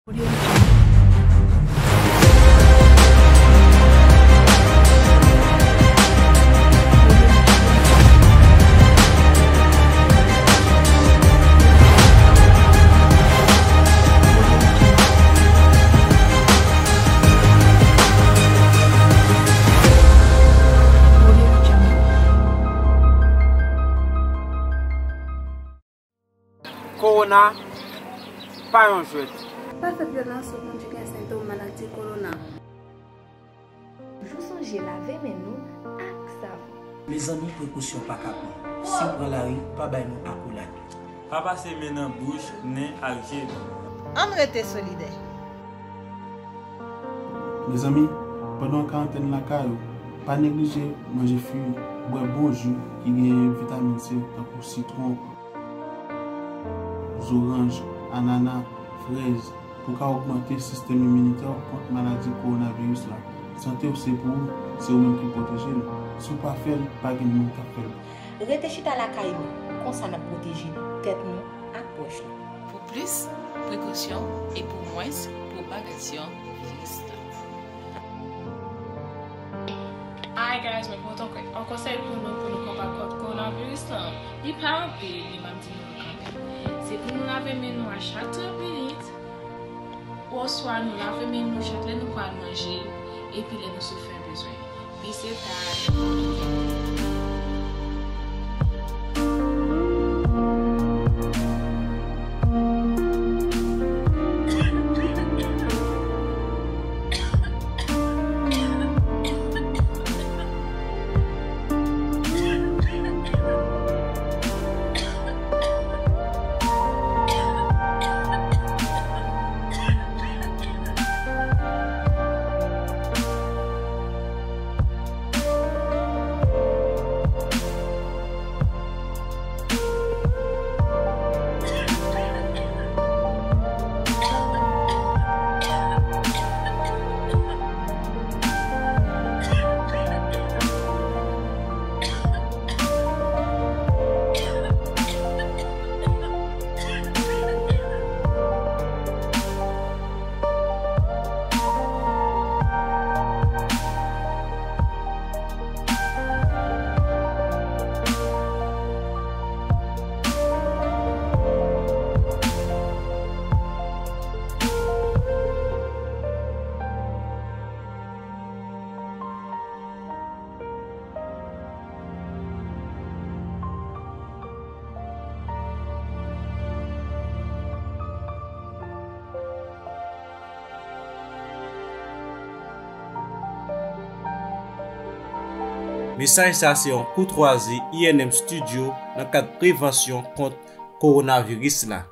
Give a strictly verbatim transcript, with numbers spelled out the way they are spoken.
Kowona pa yon jwèt. Pa fè vyolan sou moun ki gen sentòm maladi kowona. Toujou sonje lave men nou ak savon. Mezanmi, prekosyon pa ka pran. Si w pran lari, pa bay moun akolad. Pa pase men nan bouch, nen ak je nou. Ann rete solidè. Mezanmi, pandan w karantèn lakay ou, pa neglije manje fwi, bwè bon ji ki gen vitamin C, tankou sitwon, zoranj, anana, frèz, pou ka ogmante sistèm iminitè w kont maladi kowonaviris la. Sante w se pou ou, se ou menm ki pwoteje l. Si w pa fè l, pa gen moun k ap fè l. Rete chita lakay nou, konsa n ap pwoteje tèt nou ak pwòch nou. Pou plis prekosyon e pou mwens pwopagasyon viris la. Hi guys, mwen pote yon konsèy pou nou, pou nou konbat kont kowonaviris lan. Li pa anpil, men m ap di nou l kanmenm. Se pou nou lave men nou a chak trant minit, oswa nou lave men nou chak lè nou pral manje, epi lè nou sou fè bezwen. Peace and time. Mesaj sa se yon koutwazi I N M Studio nan kad prevansyon kont kowonaviris la.